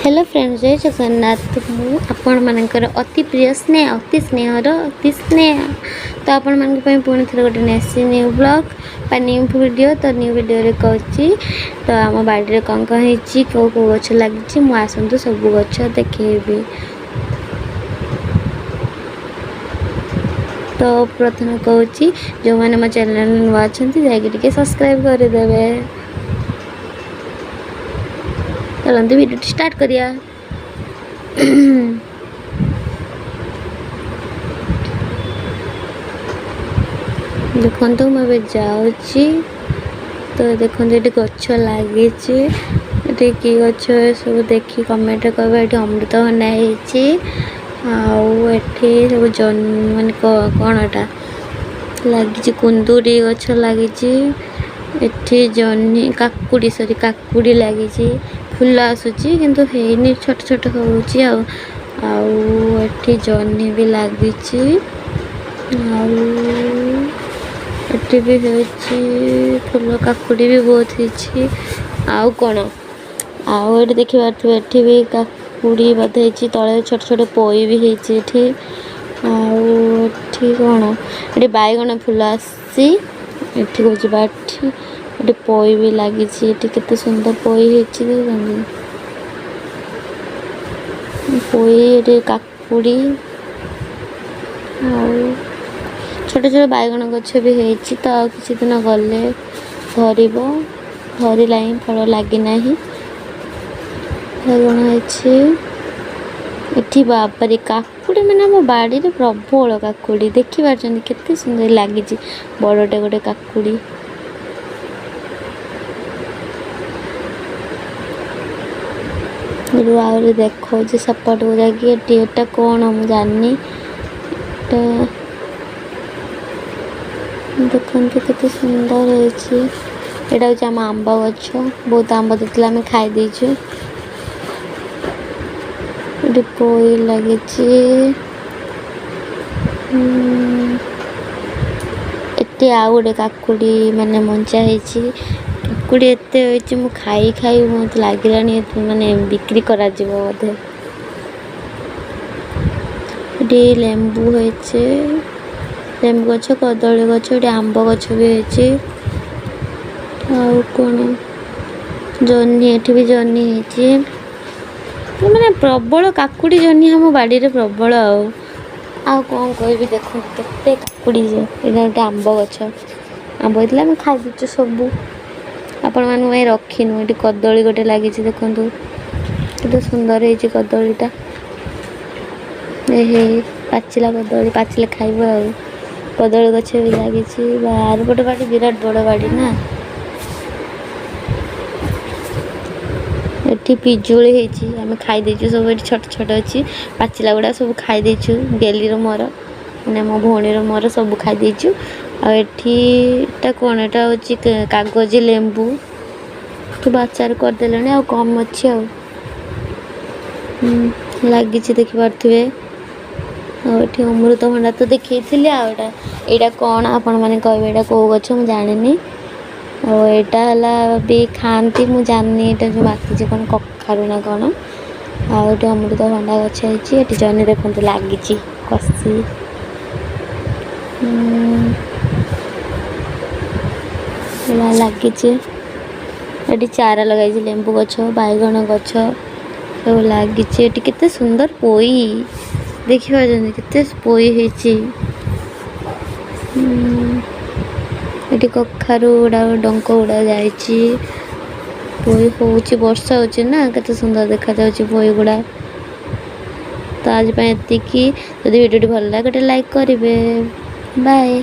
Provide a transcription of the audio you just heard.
Hello friend, ଜୟ ଜଗନ୍ନାଥ। ମୁଁ ଆପଣମାନଙ୍କର ଅତି ପ୍ରିୟ ସ୍ନେହ, ଅତି ସ୍ନେହର ଅତି ସ୍ନେହ। ତ ଆପଣମାନଙ୍କ ପାଇଁ ପୁଣି ଥରେ ଗୋଟେ ନେସି ନ୍ୟୁ ବ୍ଲଗ୍ ବା ନ୍ୟୁ ଭିଡ଼ିଓ। ତ ନ୍ୟୁ ଭିଡ଼ିଓରେ କହୁଛି ତ ଆମ ବାଡ଼ିରେ କ'ଣ କ'ଣ ହେଇଛି, କେଉଁ କେଉଁ ଗଛ ଲାଗିଛି, ମୁଁ ଆସନ୍ତୁ ସବୁ ଗଛ ଦେଖେଇବି। ତ ପ୍ରଥମେ କହୁଛି, ଯେଉଁମାନେ ମୋ ଚ୍ୟାନେଲ୍ ନୂଆ ଅଛନ୍ତି, ଯାଇକି ଟିକେ ସବସ୍କ୍ରାଇବ୍ କରିଦେବେ। ଚାଲନ୍ତୁ ଭିଡ଼ିଓଟି ଷ୍ଟାର୍ଟ କରିବା। ଦେଖନ୍ତୁ, ମୁଁ ଏବେ ଯାଉଛି। ତ ଦେଖନ୍ତୁ, ଏଠି ଗଛ ଲାଗିଛି। ଏଠି କି ଗଛ ଏସବୁ ଦେଖି କମେଣ୍ଟରେ କହିବେ। ଏଠି ଅମୃତଭଣ୍ଡା ହେଇଛି। ଆଉ ଏଠି ସବୁ ଜହ୍ନି, ମାନେ କ'ଣ ଏଟା ଲାଗିଛି, କୁନ୍ଦୁରି ଗଛ ଲାଗିଛି। ଏଠି ଜହ୍ନି, କାକୁଡ଼ି, ସରି, କାକୁଡ଼ି ଲାଗିଛି। ଫୁଲ ଆସୁଛି କିନ୍ତୁ ହେଇନି, ଛୋଟ ଛୋଟ ହେଉଛି। ଆଉ ଏଠି ଜହ୍ନି ବି ଲାଗିଛି। ଆଉ ଏଠି ବି ହେଇଛି ଫୁଲ, କାକୁଡ଼ି ବି ବହୁତ ହେଇଛି। ଆଉ କ'ଣ? ଆଉ ଏଠି ଦେଖିପାରୁଥିବେ, ଏଠି ବି କାକୁଡ଼ି ବୋଧେ ହେଇଛି। ତଳେ ଛୋଟ ଛୋଟ ପୋଇ ବି ହେଇଛି ଏଠି। ଆଉ ଏଠି କ'ଣ? ଏଠି ବାଇଗଣ ଫୁଲ ଆସିଛି। ଏଠିକୁ ଯିବା। ଏଠି ପୋଇ ବି ଲାଗିଛି। ଏଠି କେତେ ସୁନ୍ଦର ପୋଇ ହେଇଛି ଦେଖୁଛନ୍ତି ପୋଇ। ଏଠି କାକୁଡ଼ି ଆଉ ଛୋଟ ଛୋଟ ବାଇଗଣ ଗଛ ବି ହେଇଛି। ତ ଆଉ କିଛି ଦିନ ଗଲେ ଧରିବ, ଧରିଲାଣି, ଫଳ ଲାଗିନାହିଁ। ବାଇଗଣ ହେଇଛି ଏଠି। ବାବାରେ, କାକୁଡ଼ି ମାନେ ଆମ ବାଡ଼ିରେ ପ୍ରବଳ କାକୁଡ଼ି। ଦେଖିପାରୁଛନ୍ତି କେତେ ସୁନ୍ଦର ଲାଗିଛି, ବଡ଼ଟେ ଗୋଟେ କାକୁଡ଼ି। ରୁ ଆହୁରି ଦେଖାଉଛି ସେପଟକୁ ଯାଇକି। ଏଠି ଏଟା କ'ଣ ମୁଁ ଜାଣିନି। ଏଟା ଦେଖନ୍ତୁ କେତେ ସୁନ୍ଦର ହେଇଛି। ଏଇଟା ହେଉଛି ଆମ ଆମ୍ବ ଗଛ। ବହୁତ ଆମ୍ବ ଦେଇଥିଲା, ଆମେ ଖାଇ ଦେଇଛୁ। ଏଠି ପୋଇ ଲାଗିଛି। ଏଠି ଆଉ ଗୋଟେ କାକୁଡ଼ି ମାନେ ମଞ୍ଚା ହେଇଛି। କାକୁଡ଼ି ଏତେ ହେଇଛି, ମୁଁ ଖାଇ ଖାଇ ମୋତେ ଲାଗିଲାଣି ମାନେ ବିକ୍ରି କରାଯିବ ବୋଧେ। ଏଠି ଲେମ୍ବୁ ହେଇଛି, ଲେମ୍ବୁ ଗଛ, କଦଳୀ ଗଛ। ଏଠି ଆମ୍ବ ଗଛ ବି ହେଇଛି। ଆଉ କ'ଣ? ଜହ୍ନି, ଏଠି ବି ଜହ୍ନି ହେଇଛି। ମାନେ ପ୍ରବଳ କାକୁଡ଼ି, ଜହ୍ନି ଆମ ବାଡ଼ିରେ ପ୍ରବଳ। ଆଉ କ'ଣ କହିବି? ଦେଖନ୍ତୁ କେତେ କାକୁଡ଼ି ଯେ। ଏଇଟା ଗୋଟେ ଆମ୍ବ ଗଛ। ଆମ୍ବ ହେଇଥିଲା, ଆମେ ଖାଇ ଦେଇଛୁ ସବୁ, ଆପଣମାନଙ୍କ ପାଇଁ ରଖିନୁ। ଏଠି କଦଳୀ ଗୋଟେ ଲାଗିଛି। ଦେଖନ୍ତୁ କେତେ ସୁନ୍ଦର ହେଇଛି କଦଳୀଟା। ଏ ହେ, ପାଚିଲା କଦଳୀ, ପାଚିଲେ ଖାଇବ। ଆଉ କଦଳୀ ଗଛ ବି ଲାଗିଛି। ଆରପଟ ବାଡ଼ି ବିରାଟ ବଡ଼ ବାଡ଼ି ନା। ଏଠି ପିଜୁଳି ହେଇଛି, ଆମେ ଖାଇ ଦେଇଛୁ ସବୁ। ଏଠି ଛୋଟ ଛୋଟ ଅଛି, ପାଚିଲା ଗୁଡ଼ା ସବୁ ଖାଇ ଦେଇଛୁ। ଗେଲିର ମୋର, ମାନେ ମୋ ଭଉଣୀର ମୋର ସବୁ ଖାଇ ଦେଇଛୁ। ଆଉ ଏଠି ଏଟା କ'ଣ? ଏଟା ହେଉଛି କାଗଜି ଲେମ୍ବୁ। ସବୁ ଆଚାର କରିଦେଲେଣି, ଆଉ କମ୍ ଅଛି। ଆଉ ଲାଗିଛି, ଦେଖିପାରୁଥିବେ। ଆଉ ଏଠି ଅମୃତଭଣ୍ଡା ତ ଦେଖେଇଥିଲି। ଆଉ ଏଇଟା କ'ଣ ଆପଣମାନେ କହିବେ, ଏଇଟା କେଉଁ ଗଛ ମୁଁ ଜାଣିନି। ଆଉ ଏଇଟା ହେଲା ବି ଖାଆନ୍ତି, ମୁଁ ଜାଣିନି ଏଇଟା ଯେଉଁ ମାତିଛି କ'ଣ, କଖାରୁ ନା କ'ଣ। ଆଉ ଏଠି ଅମୃତଭଣ୍ଡା ଗଛ ହେଇଛି। ଏଠି ଜହ୍ନି ଦେଖନ୍ତୁ ଲାଗିଛି କଷି ଲାଗିଛି। ଏଠି ଚାରା ଲଗାଇଛି, ଲେମ୍ବୁ ଗଛ, ବାଇଗଣ ଗଛ ସବୁ ଲାଗିଛି। ଏଠି କେତେ ସୁନ୍ଦର ପୋଇ ଦେଖିପାରୁଛନ୍ତି, କେତେ ପୋଇ ହେଇଛି। ଏଠି କଖାରୁ ଗୁଡ଼ା ଡଙ୍କ ଗୁଡ଼ା ଯାଇଛି। ପୋଇ ହେଉଛି, ବର୍ଷା ହେଉଛି ନା, କେତେ ସୁନ୍ଦର ଦେଖାଯାଉଛି ପୋଇ ଗୁଡ଼ା। ତ ଆଜି ପାଇଁ ଏତିକି। ଯଦି ଭିଡ଼ିଓଟି ଭଲ ଲାଗେ, ଗୋଟେ ଲାଇକ୍ କରିବେ। ବାଏ।